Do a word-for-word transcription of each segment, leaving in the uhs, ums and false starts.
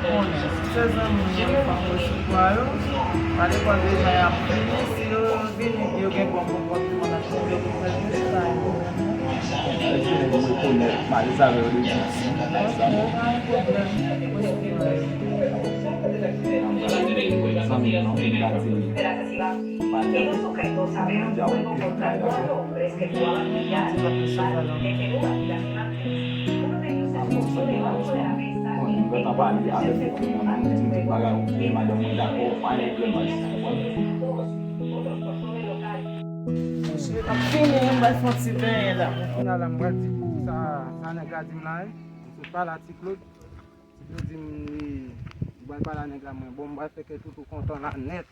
Konnen, si se zanmi w, fanmi w, sipwa yo, pa depann de jan y ap vini, si yo vini, yo gen bon konpòtman nan fè yo, yo fè tout sa yo. Èske nèg yo rekonèt malè sa yo de viktim? Yo pa gen pwoblèm, yo respekte. Zanmi m nan, m ka di li. Mwen di a ou tout bagay la. Mwen di l ap resevwa l ankò. Alò, sa gen la, bon, mwen gentan pale avèk li, mwen di m tout bagay, ok, madanm mwen dakò, pa gen pwoblèm ak sa, w konprann? Misye ap fini, m pral fè yon ti benyen la. Kounya la, m pral di pou sa, sa nèg la di m la, wi. M sot pale a Ti Claude. Ti Claude di m li, li pral pale a nèg la, mwen, bon, m pral fè kè Toutou kontan la nèt.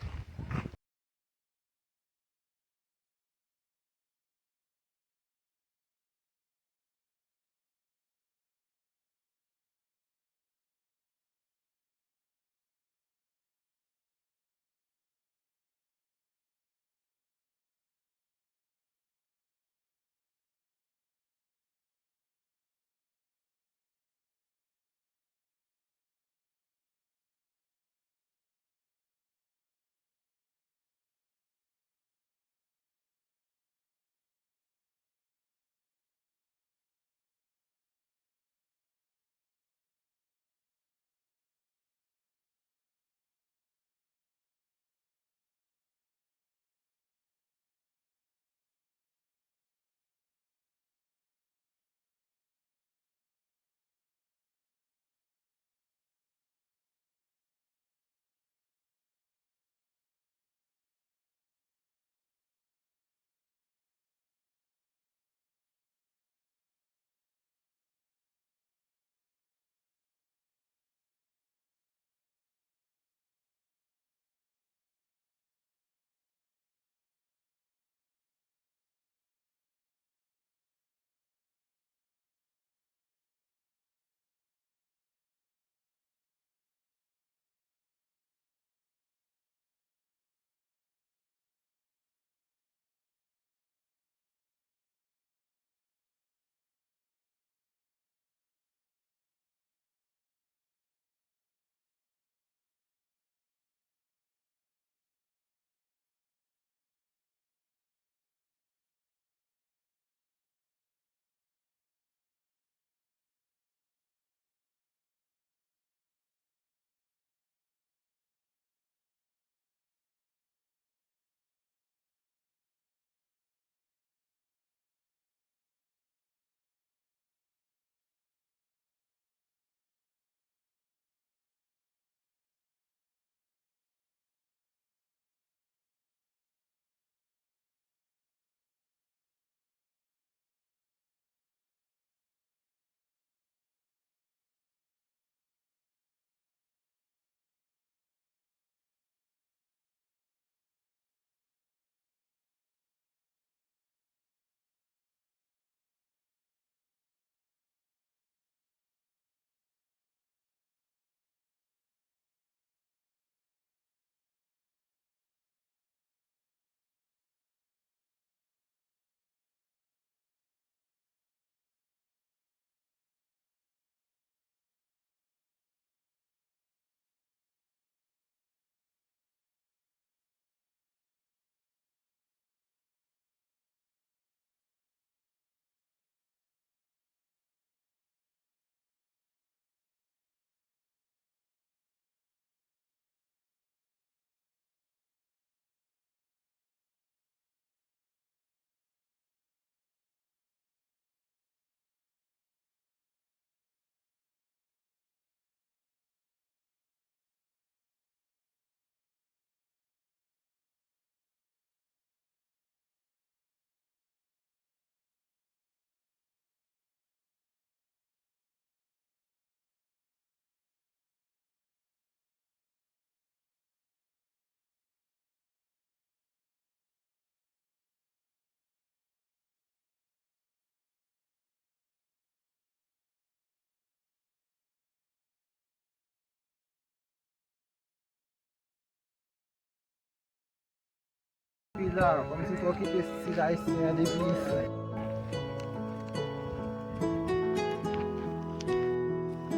Pi la, kòmsi fò kite stil ayisyen an depi isit.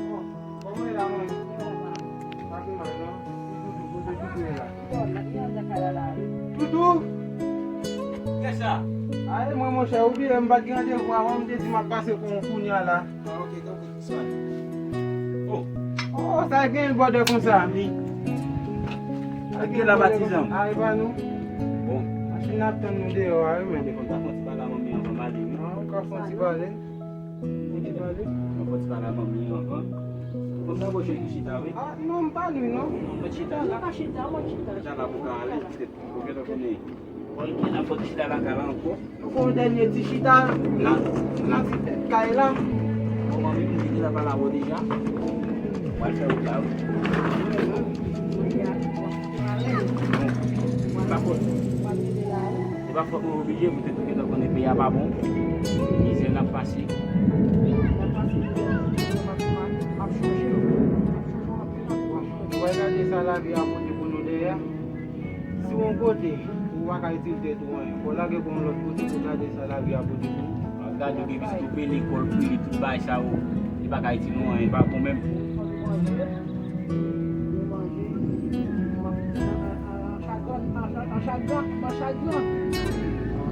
Bon, kòman e la, manmi? Toutou! Kisa? Aye, mwen, monchè, ou bliye m pa t gen randevou avan, m te di m ap pase pou ou kounye a la. Ah, ok, tanpri. Oh. Oh, sa gen bòdè konsa. Wi. Sa gen la, patizan. Ay, pa nou. Bon. Machin ap tann nou deyò a, wi, men. Telefòn ta fon ti pale a manmi anvan m ale, wi. Ah, ou ka fon ti pale. Fon ti pale. Mwen fon ti pale a manmi anvan. Fon m ta bò chèche chita, wi. Ah, non, m pa lwen, non. Mwen chita la. Mwen pa chita, mwen chita. Chita la pou ka ale, petèt. Ou gentan konnen. Bon, gen nan fòt chita nan kay la ankò. Nou fè yon dènye ti chita nan, nan ti tèt kay la. Bon, manmi, m di deja pale avè w deja. Mwen fè wout la, wi. Se pa fòt. Se pa fòt mwen oblije, petèt ou gentan konnen peyi a pa bon. Mizè n ap pase. Nou pral gade sa lavi a pote pou nou dèyè. Si w yon kote, ou pa ka itil tèt ou anyen, fò w lage kò w yon lòt kote pou w gade sa lavi a pote pou ou. W ap gade w gen pitit ou peye lekòl pou li, tout bagay sa yo, li pa ka itil nou anyen, li pa bon menm.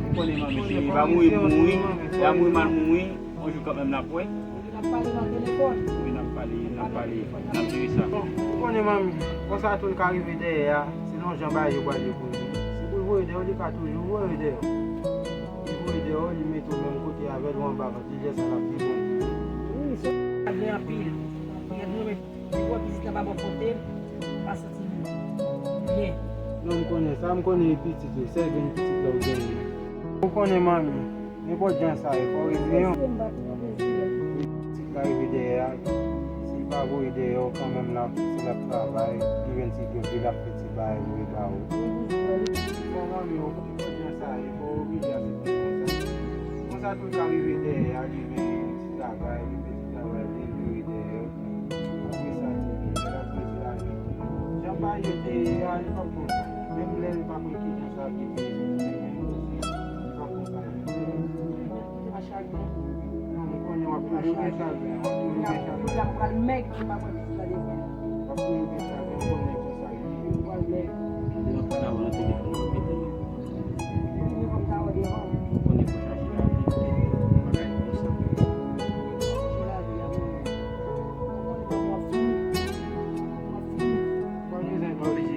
Ou konnen manmi cheri, pa mouri pou mouri, pa mouri mal mouri, yon jou kanmenm n ap wè. N ap pale nan telefòn. Wi, n ap pale, n ap pale, n ap jere sa. Bon, ou konnen manmi, konsa tou l ka rive dèyè a, se nan jan bagay yo pral ye pou li. Si pou l voye dèyè w, li ka toujou voye dèyè w. Li voye dèyè w, li mete w menm kote avè l ou anba vant li, lè sa l ap pi bon. Wi, sa gen anpil. Gen nou menm, li wè pitit la pa bò kote l, pa santi li byen. Non, m konnen sa, m konnen e pitit ou, sèl grenn pitit la ou genyen. Ou konnen manmi, nenpòt jan sa ye, fò w reziyen w. Pitit la rive dèyè a, si l pa voye dèyè w kanmenm, l ap, si l ap travay, li jwenn ti goud li, l ap fè ti bagay vre ba ou. Bon, manmi, ou konn jan sa ye, fò w oblije aksepte konsa. Konsa tou l ka rive dèyè a, li jwenn ti travay, li fè ti travay li, li rive dèyè. Apre sa, tou, lè l ap rete lavi. Jan bagay yo te ye a, li p ap konsa. Menm lè li pa konn kijan sa ap rive, li p ap konsa. Non, m konnen w ap toujou gen chagren, w ap toujou gen chagren. Kounye a pral mèg, li pa pran pitit la devan. W ap toujou gen chagren, m konnen konsa li ye. Li pral mèg. Mwen pa la wè nan telefòn nan mete mwen. Mwen pa la wè devan. M konnen pou chache lavi, bagay konsa. Chache lavi a, mwen. Mwen konnen w ap fini. W ap fini. W ap bezwen, w ap bezwen,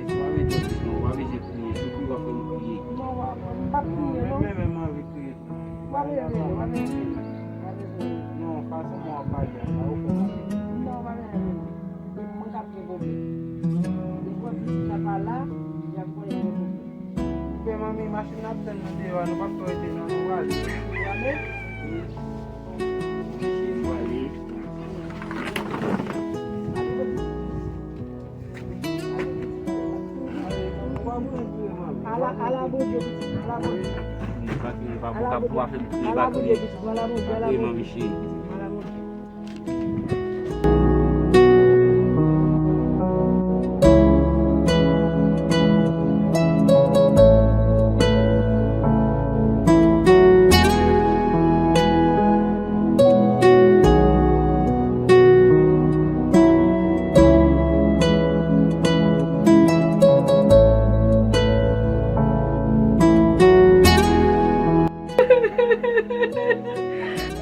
w ap bezwen kriye, w ap bezwen kriye, sou kriye w ap fè m kriye. Non, w ap, m p ap kriye, non. Mwen menm, m anvi kriye. Ou pa bezwen, ou pa bezwen, ou pa bezwen. Non, fason mwen ap pale a, sa ou fè m ap. Non, ou pa bezwen. Mwen k ap gen pwoblèm. Depi pitit la pa la, y ap konnen gen pwoblèm. Oubyen manmi, machin nan ap tann nou deyò a, nou p ap twò rete non, nou prale. Ou prale? Wi. Wi, nou prale. Ala, ala Bondye, pitit, ala Bondye. Li pa, li pa pou kap pou afè, li pa kriye. Ala Bondye, pitit, ala Bondye, ala Bondye. Ala Bondye.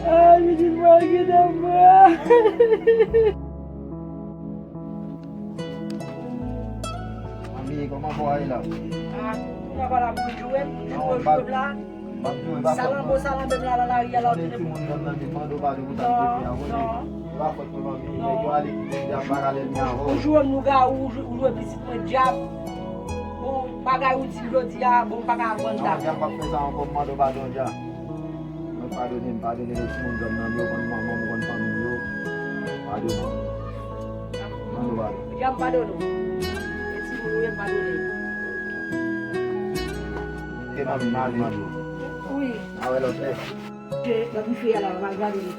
Ay, pitit mwen, kite mwen. Manmi, kòman kò a ye la? Ah, ou nan pa la pou jwe, jwe, jwe la. M ap jwe, pa fòt mwen. Salanbo, salanbe m la nan lari a la, ou tande timoun grann nan vin mande w padon pou sa k te fè a, konnen. Non, non. E pa fòt mwen, manmi. Nèg yo ale kite m, djab pa ka lènmi avè w. Ou jwe lougawou, ou jwe, ou jwe pitit mwen djab. Bon, bagay ou di m jodi a, bon, m pa ka aprann sa. Non, djab p ap fè sa ankò, m mande w padon, djab. Mwen padone m, padone lòt timoun grann nan, yo konn manman m, yo konn fanmi m yo. Padone m. Mande w padon. Djab padone w. E timoun ou ye, m padone w. Te manmi m ale. Wi. A wè lòt lè. Lòt li fè a la, w al gade li.